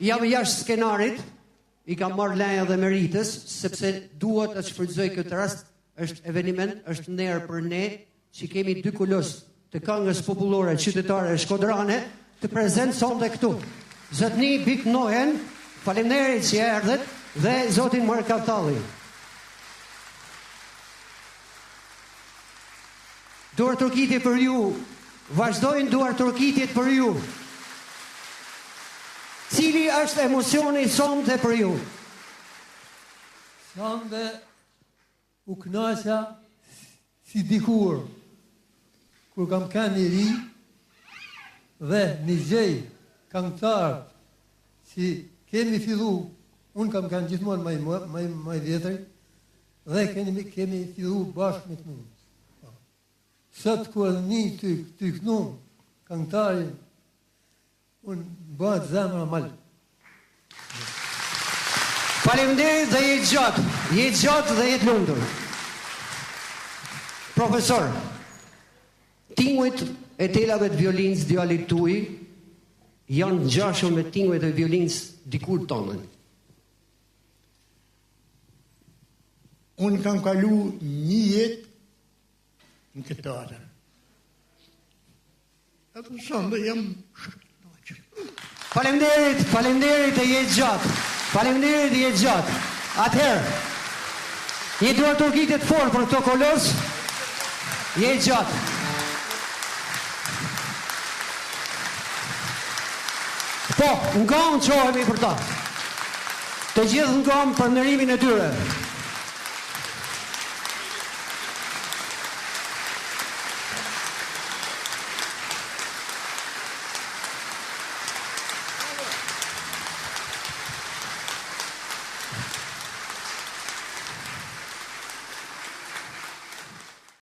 Jam jashtë skenarit, i kam marrë leje edhe Meritës, sepse dua të shfrytëzoj këtë rast, është eveniment, është nder për ne që kemi dy kolos të këngës popullore qytetare shkodrane të prezent sonte këtu. Zotni Bik Nohen, faleminderit që erdhët dhe zotin Mark Kaptalli. Duartrokitje për ju. Vazhdojnë duartrokitjet për ju. Cili është emocioni sonte për ju? Sonte u knaqa si dikur, kur kam kanë i ri dhe nigjoj kangëtarët si kemi fillu, unë kam kanë gjithmonë ma i, ma i, ma i vjetri, dhe kemi, kemi fillu bashkë me knu. Po. Sot kur e ni ty, ty knu, kangëtarin, unë bëhet zemra mal. Faleminderit dhe jetë gjatë, jetë gjatë dhe jetë lumtur. Profesor, tingujt e telave të violinës djalit tuaj janë ngjashëm me tingujt e violinës dikur tonën. Unë kam kalu një jetë në këtë teatër. Edhe sonde jam shumë i kënaqur. Faleminderit, faleminderit e jetë gjatë. Faleminderit e jetë gjatë. Atëherë, një duartrokitje të fortë për këto kolos. Jetë gjatë. Po, në kamë çohemi për ta. Të gjithë në kamë për nderimin e tyre.